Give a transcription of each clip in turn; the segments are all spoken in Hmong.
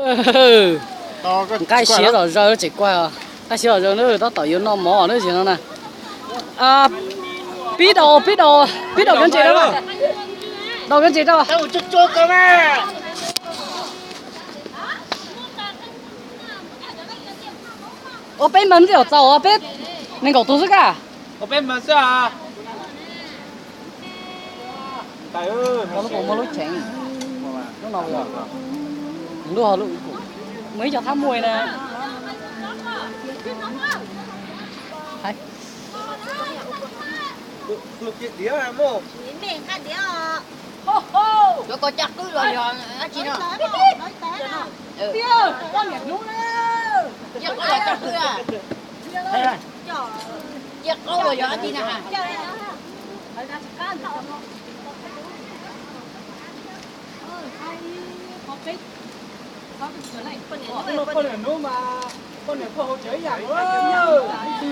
Nqaij siab zom zaws tseem kuag, nqaij siab zom zaws na, tab tom yuav noj mov na tsis no na. Pib daus, pib daus, pib daus kab ntses rau, daus kab ntses rau. Ua peb mas txaus, peb nees nkaum tus xwb ka. Ua peb mas xwb. Lub qhov muaj lub cheem, lub no, lub, muaj ib co thab muaj na. Yuav koj caj qwb los yog dab tsi no? Caj qwb los caj qwb a? Caj qwb los yog dab tsi na? Poj niam hnub mas, poj niam kuj hauv tsev ib yam. Txiv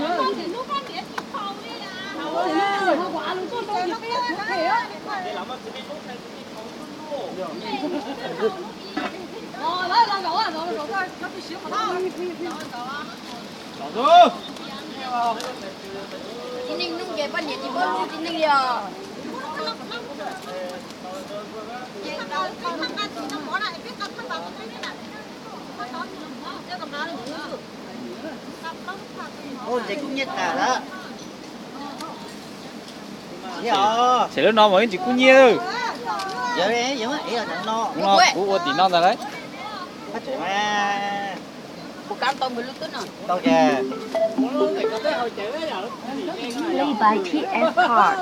neej hnub ces poj niam tsis paub hlub txiv neej li os. Ntses kub nyiab tas lawm. Ces lub no mas ntses kub nyiab. Kuv ua tim no ntag lauj. Pay by T S Card.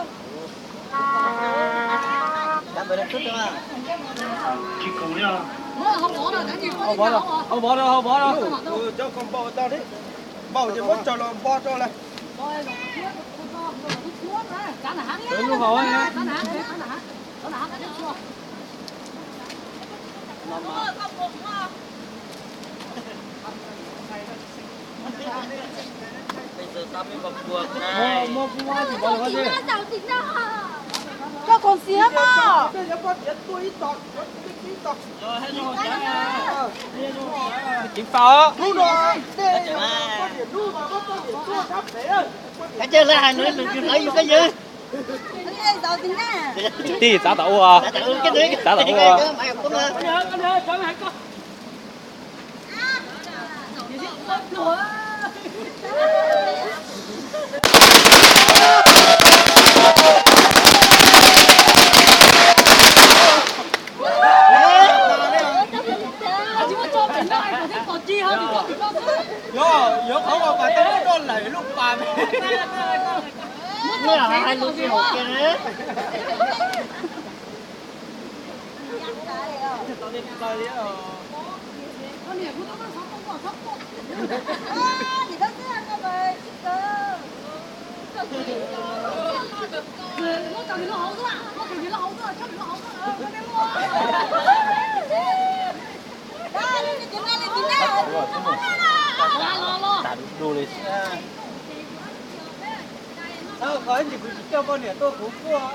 Hau vov rau, hau vov rau. Npau ces muab tso los npo rau lawm. Lub hauv. Koj khoom xiav mas. Ceev faj. Kav tsij lawv hais lus lwm yus hlawv yus koj ywg. Tij txav tom ua, txav tom ua. Yuav qhov uas pas tau lub roj lawm lub pas. Hais lus tsis haum kiag. Qhov ntsis kuv tsis coj poj niam tuaj kuv quaj.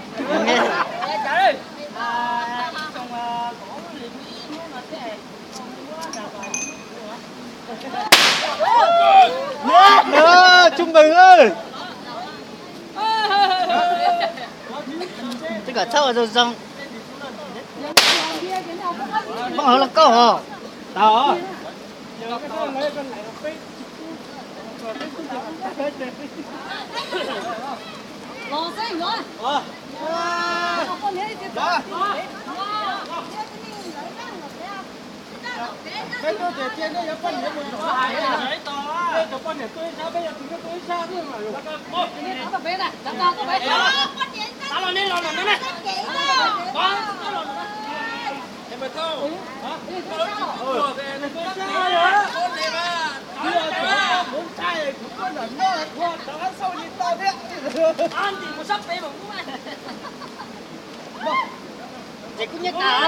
Tub Npawg, twb kom txhob ua zoo zoo. Poob hauv loj kauj hos. Ces kuv nyiam tas.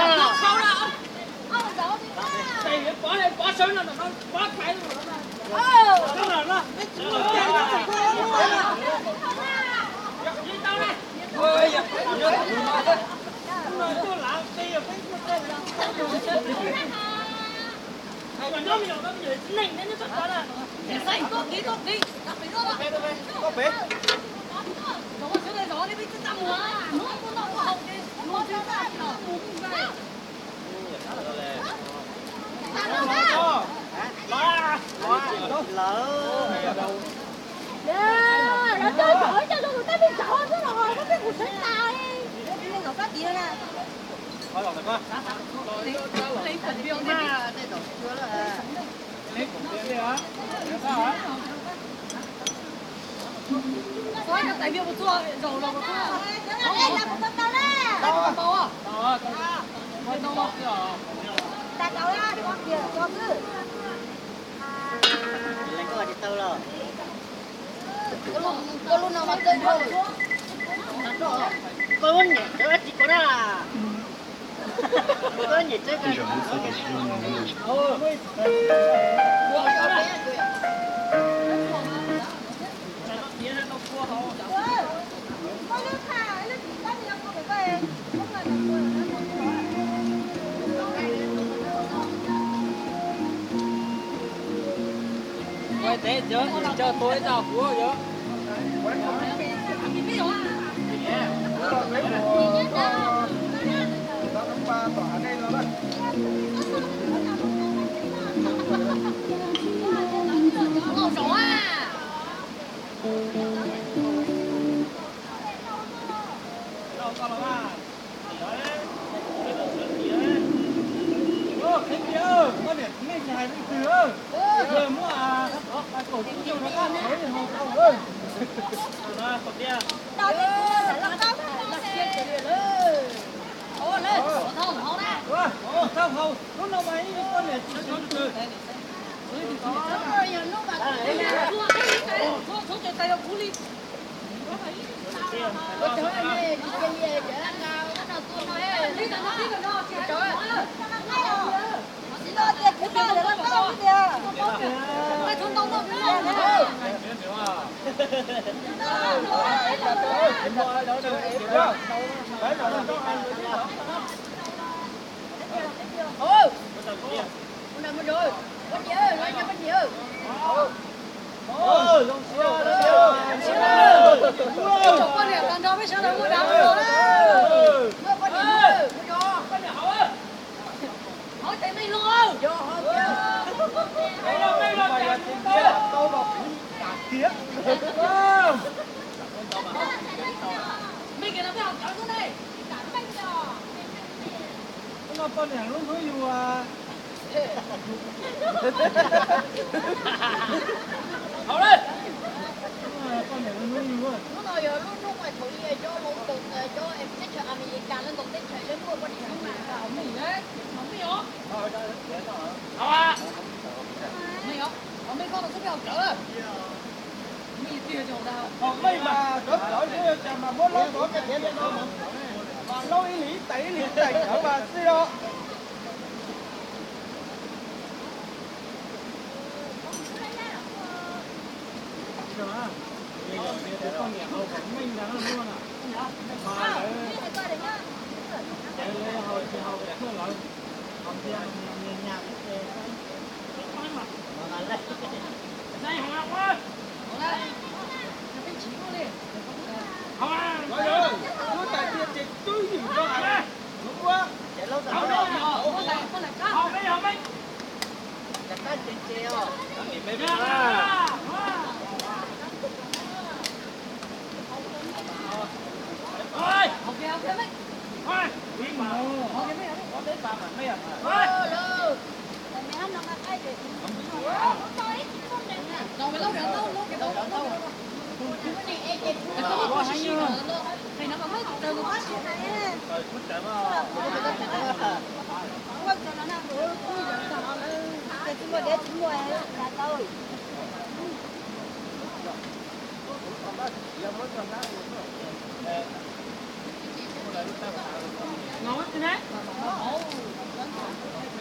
Poj niam hlub hlub yus. Poj niam hlub hlub yus. Hnub no yog lub hnub uas thaum ub cov hluas nkaus, cov teb chaws Amelikas lawv ntaus teb chaws lawv muaj poj niam hlub mas. Mej mas kawv kawv xwb, cas mas muab laub tov kawg tiag no, mas laub ib hlis ib tais ib hlis ib tais kawv mas xij os. Lub tais tiag ces twb ywm rau hais,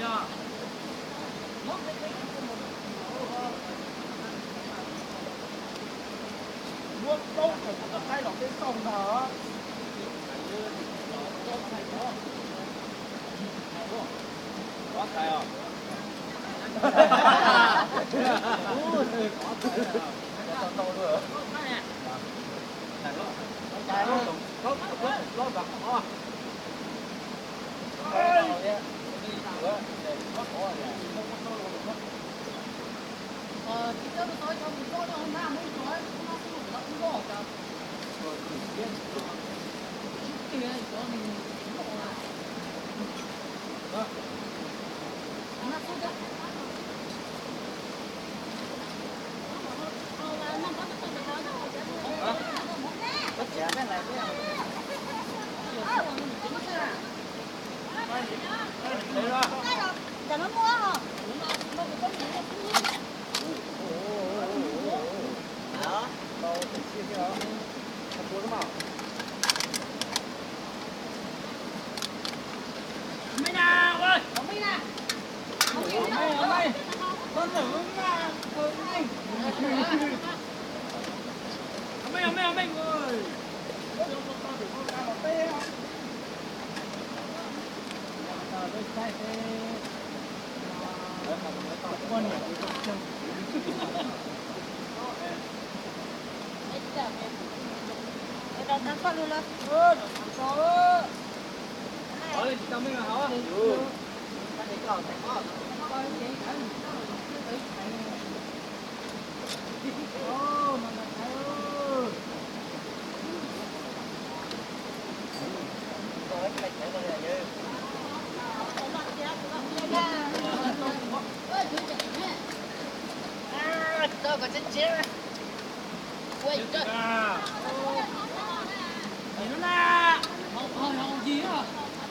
yuav muab. Muab plaub thaum kuv tus qaib los peb xauj ntag. Ob txhais os.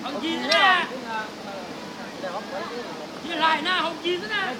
Hauv yis na, hauv yis xwb na. Yog lais na, hauv yis xwb na. Hauv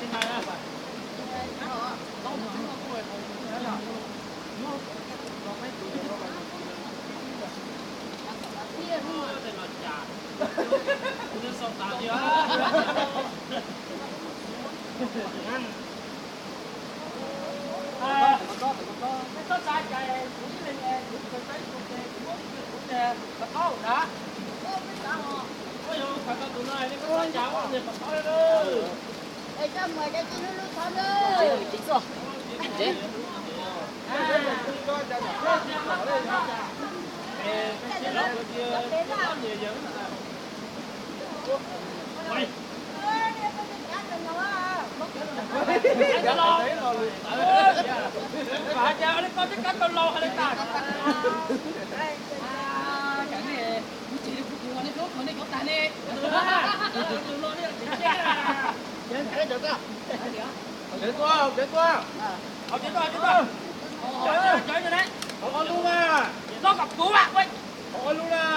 lub na. Hauv lub na.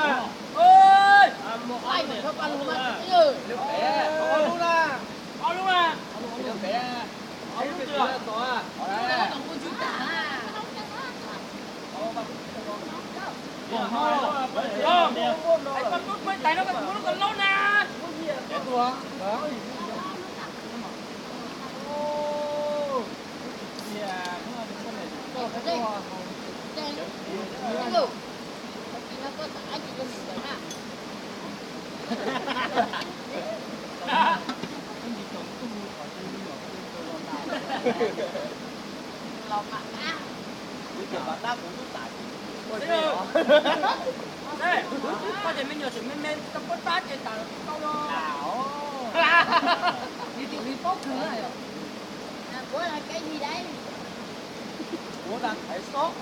Koj ces me nyuam tseem me me tau puab tab ces tas tau los. Nws tias nws paub kawg. Kuv na thaiv xob.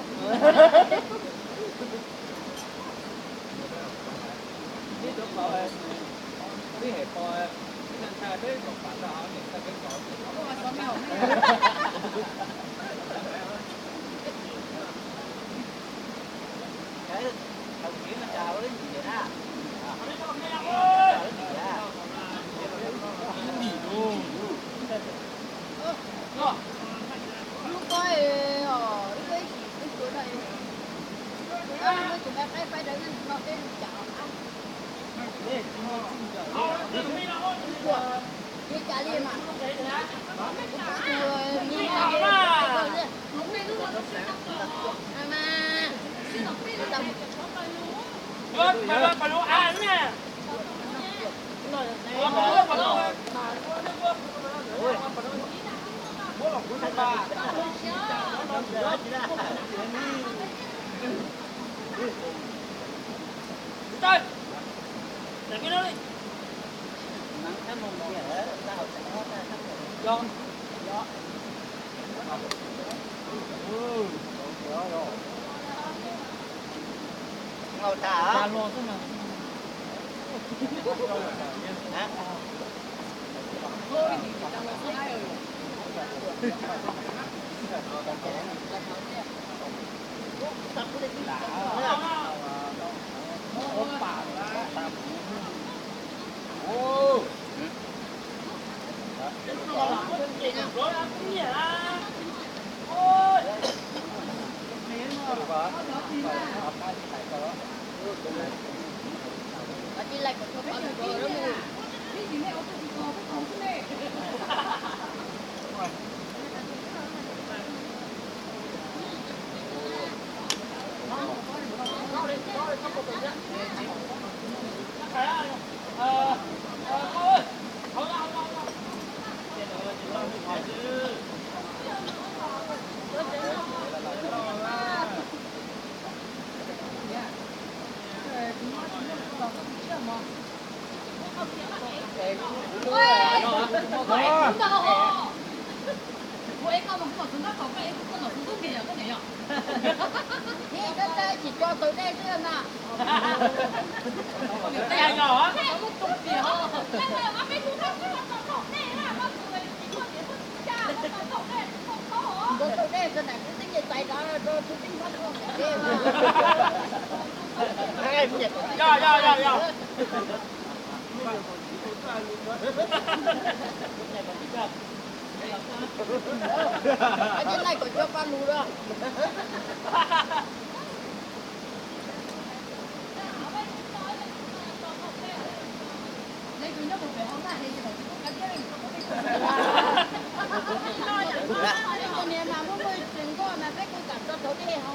Laij kom cov paj lug da. Niam mas muaj muaj tseem nkoj mas peb kuj kam tso tau dej ho.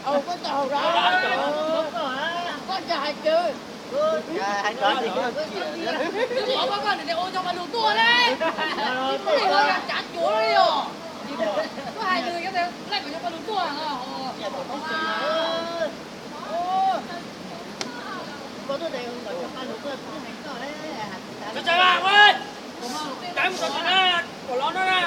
Koj tau hauv da, koj tsis hais tsawv. Koj niam ua cov paj lug tuaj ne, ib pliag ho yog cav cuav li os. Koj hais nws yog laij kom cov paj lug tuaj. Tsa tsa na, ua, tsa mus tsa tsa na, kom los no na.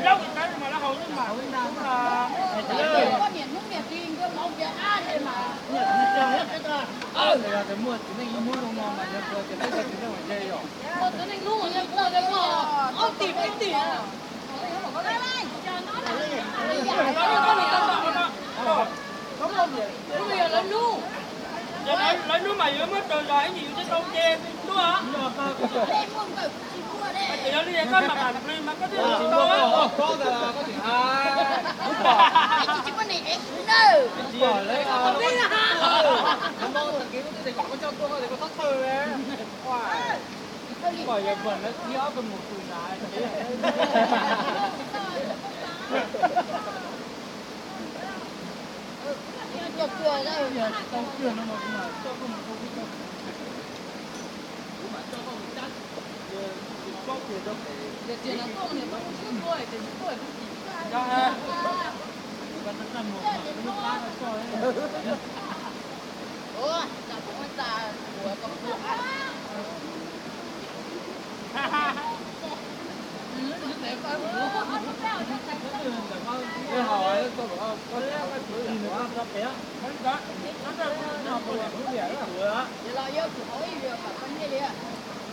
Lawv hnub mas yus muab raws zog ib ntsis yus thiaj tau nce tuaj. Ces yog li koj mam mam nplws mas koj thiaj tsis tau.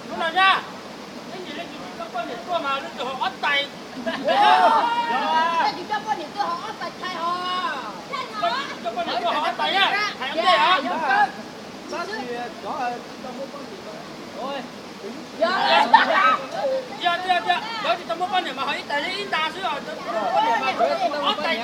Hnub no na, leej niam leej txiv tsis coj poj niam tuaj mas leej twg haus ob tais. Leej twg coj poj niam tuaj haus ob tais thaiv os. Leej twg coj poj niam tuaj haus ob tais na, thaiv ob tais os. Yog tiag tiag, lawv tsis tau muaj poj niam mas haus ib tais li ib nta xwb os, tsis tau muaj poj niam mas haus ob tais os.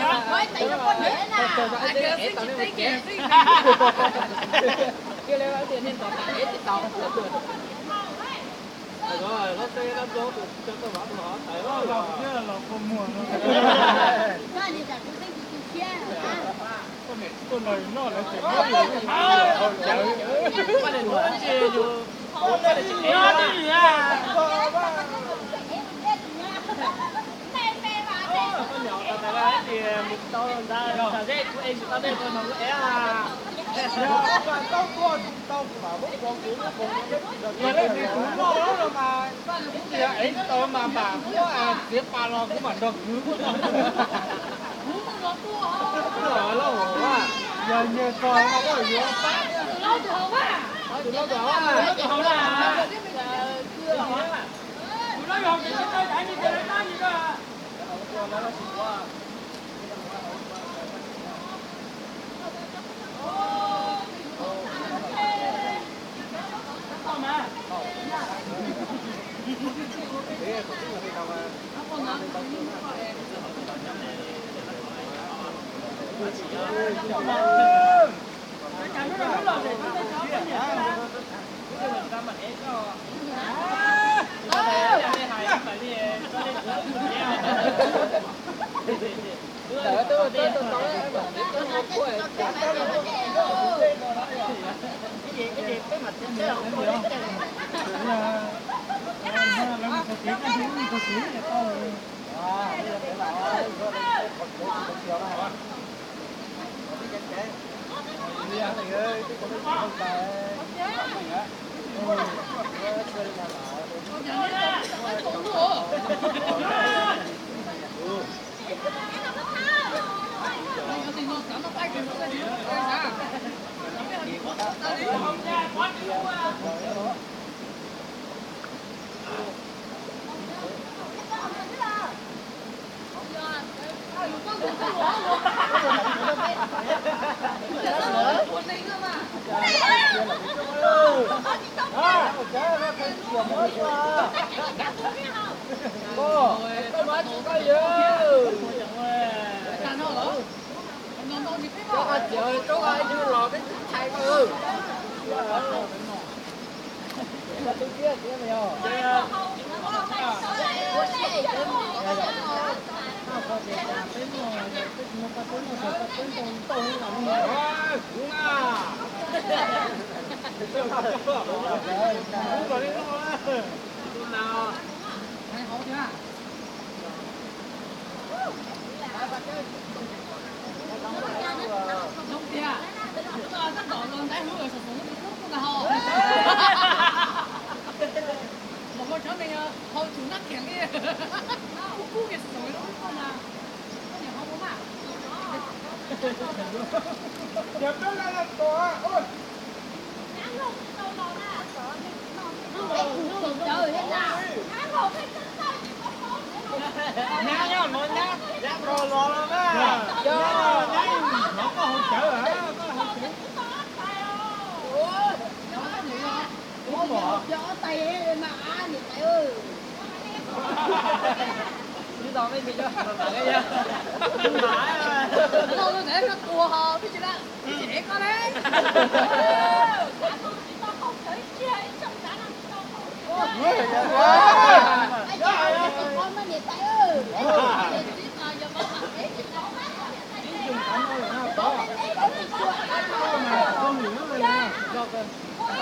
Yog leej twg kuv noj los mas, kuv tias ev tsis tau mas mam muab txiav pas los kuv mam nrog kwv muab tau. Yog nyias txog mas koj yuav pab thiab.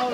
Pov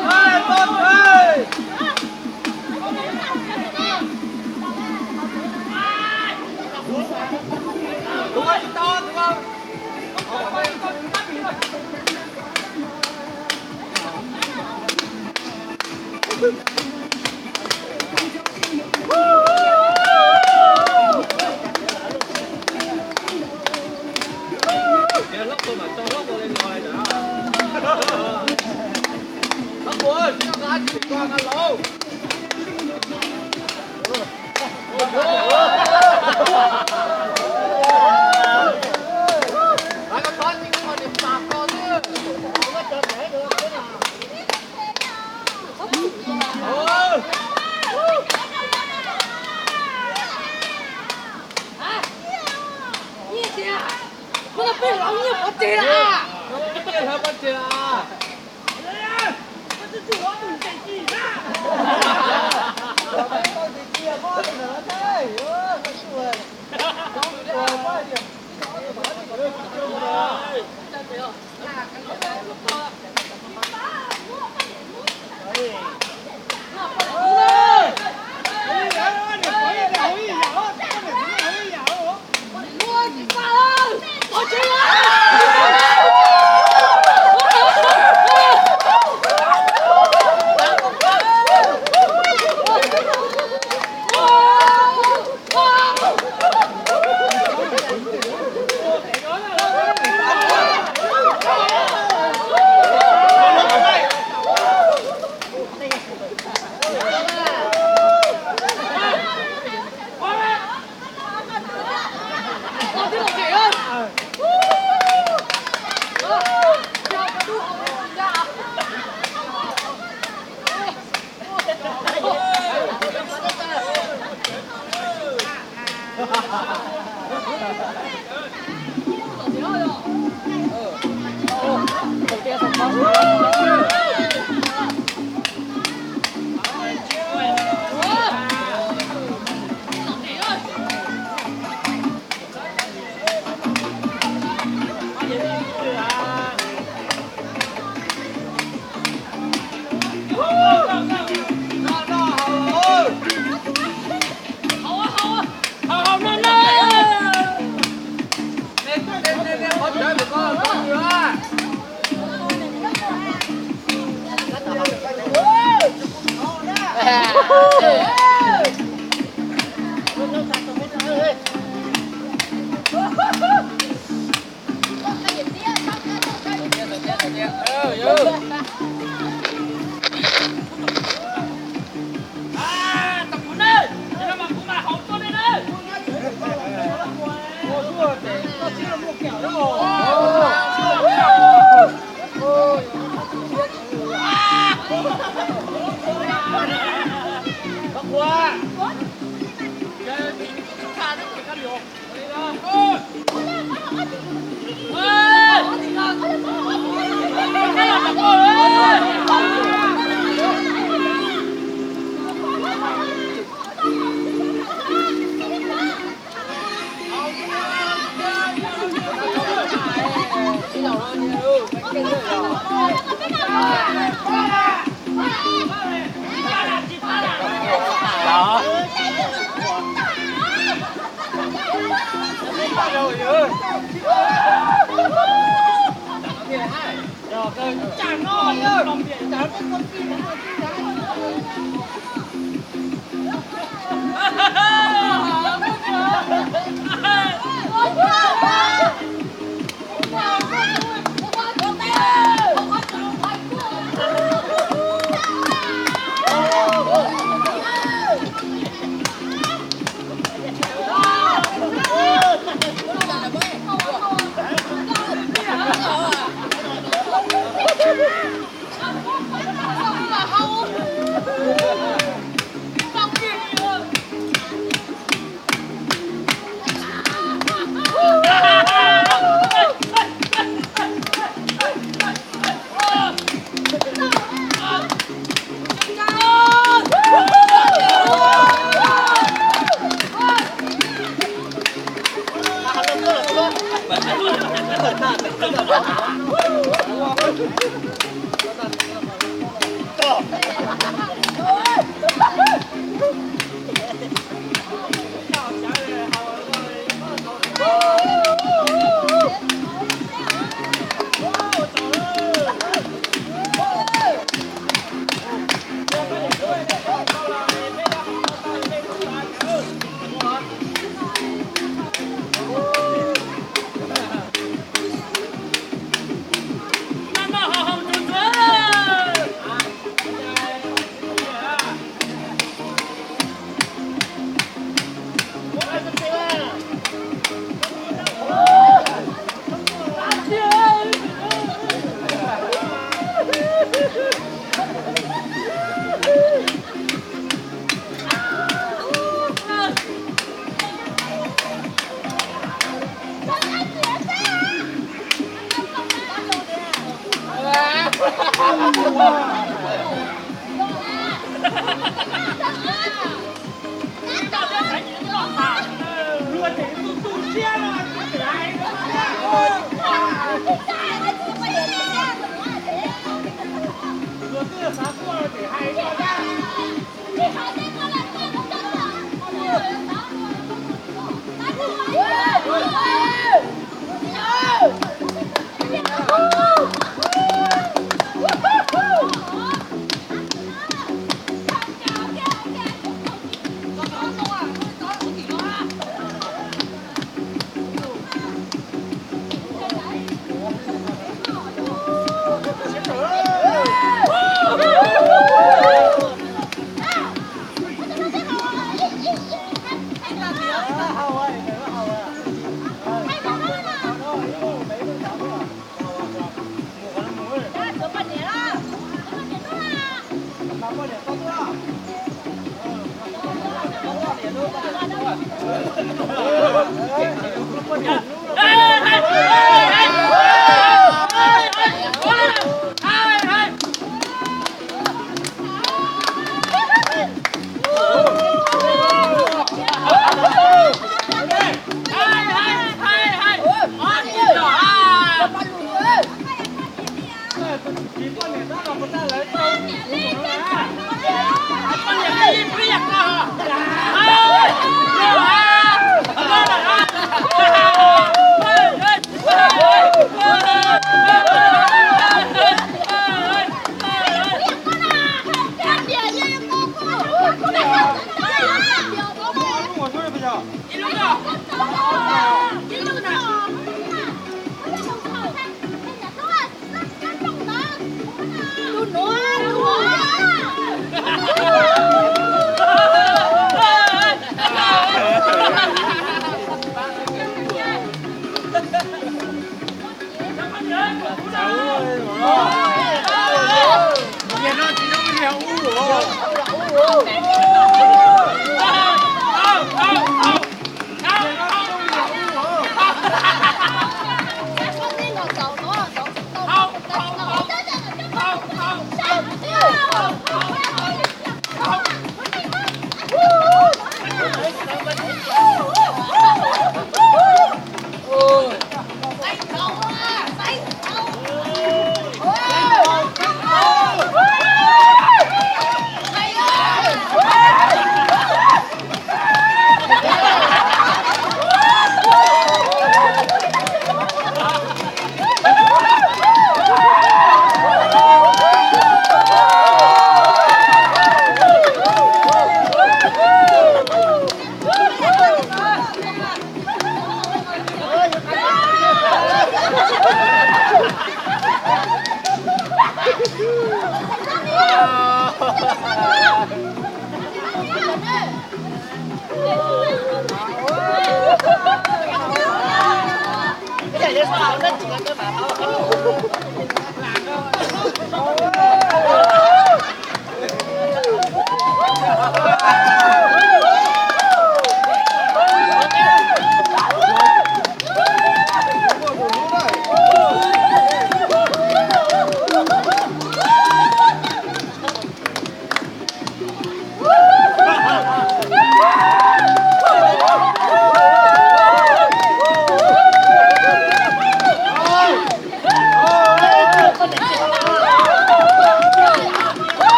thawj, pov thawj. Nyiaj tiag, koj peb lov nyiaj pov tseg a.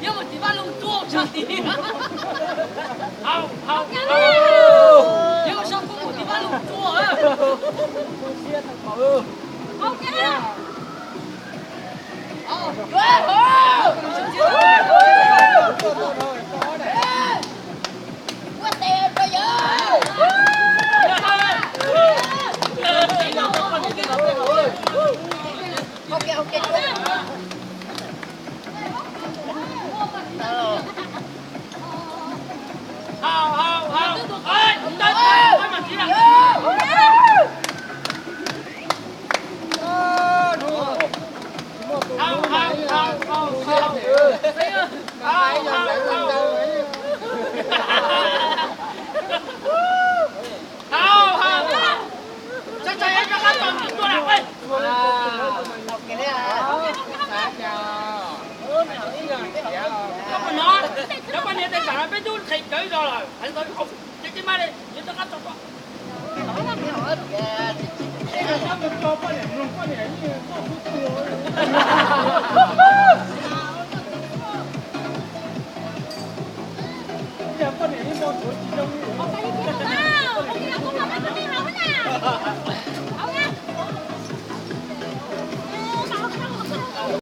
Yog mus tim Vaj Loog Tsuab tshaj tim. Yog mus so kuj mus tim Vaj Loog Tsuab. Cov poj niam tej zaum no peb twb qhia cawv zog lawm, heev tau ib qho, ces tsis maj li, yuav rov qab tso tuaj.